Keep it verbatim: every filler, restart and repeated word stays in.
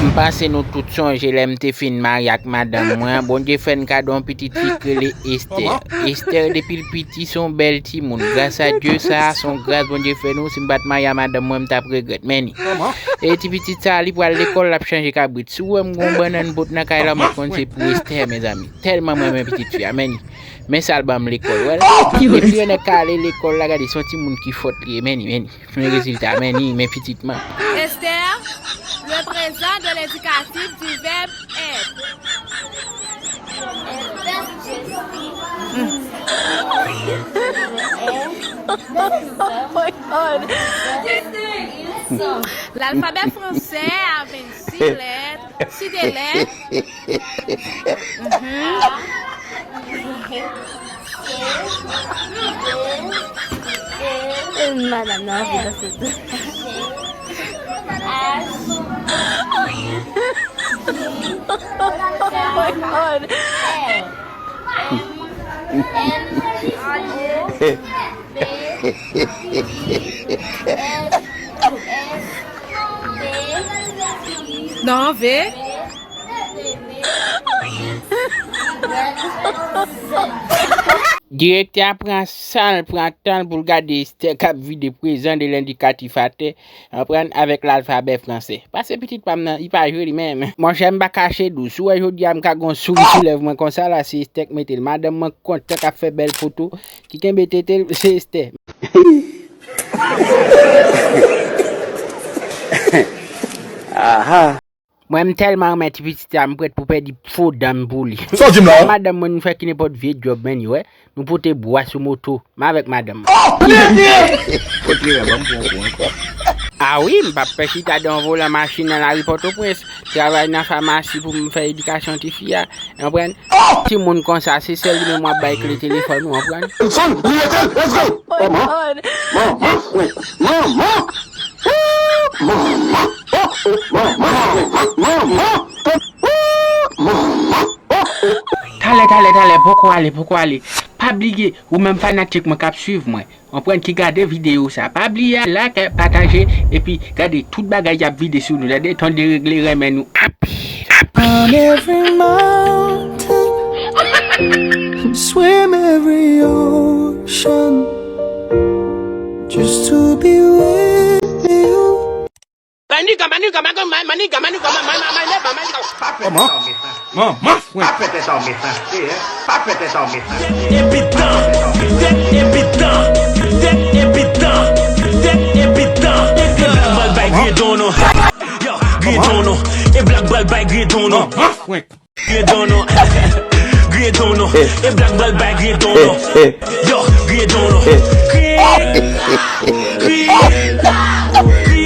M panse nou tout sonje lè m te fin marye ak madanm mwen an, Bondye fè n kado yon pitit fi k rele Esther. Esther, depi l piti, se yon bèl timoun. Gras a Dye, sa a se yon gras Bondye fè nou. Si m pa t marye a madanm mwen, m t ap regrèt. Men ni. E ti pitit sa a, li pral lekòl, l ap chanje kabrit. Si w wè m gen yon bannann bòt nan kay la, m ap konn se pou Esther, mezanmi. Tèlman m renmen pitit fi a, men ni. Men sa l ban m lekòl, wè l. Depi yon nèg ka ale lekòl la, gade, se yon timoun ki fòt li ye, men ni, men ni. Men rezilta, men ni, men pitit man. Esther, le présent de l'indicatif du verbe être. Oh my God. L'alphabet français a vingt-six lettres. Si de lèt. Mhm. E madanm nan anvi danse tou. Oh my God. Non, V. Direktè a pran san l, pran tan l pou l gade Esther k ap vide prezan de lendikatif atè, konprann, avèk lalfabè fransè. Pase pitit pa m nan, li pa jwe li menm. Monchè, m pa kache di w, si w wè jodi a m ka gen yon souri sou lèv mwen konsa la, se Esther k mete l. Madanm mwen kontan k ap fè bèl foto, ki kenbe tete l, se Esther. Aha. Mwen, m tèlman renmen ti pitit sa, m prèt pou pèdi fo dan m pou li. Sa w di m la? Madanm mwen, nou fè ki nenpòt vye djòb, men, wè. Nou pote bwa sou moto, m avèk madanm mwen. Oh! Kote wè, ban m pran kou ankò. A wi, m p ap pè chita dan yon volan machin nan lari Pòtoprens, travay nan famasi pou m fè edikasyon tifi a, konprann? Oh! Timoun konsa, se sèl li menm w ap bay kle telefòn ou, konprann? Son, li rete, let's go! Manman, manman, manman, manman! Talè, talè, talè, poko ale, poko ale. Pa bliye, ou menm fanatik mwen k ap swiv mwen, konprann, ki gade videyo sa, pa bliye like, pataje, epi gade tout bagay y ap vide sou nou, tande, ton deregle renmen nou anpil, anpil. Climb every mountain, swim every ocean, just to be with you. Maniga, maniga, maniga, maniga, maniga, maniga. Pa pètè sa w metan. Manman, fwen. Pa pètè sa w metan. Eh, eh. Pa pètè sa w metan. Epitan, epitan, epitan, epitan. Yo, griye don nou. Yo, griye don nou. E Black Ball bay griye don nou. Manman, fwen. Griye don nou. Griye don nou. E Black Ball bay griye don nou. Yo, griye don nou. Griye, griye, griye.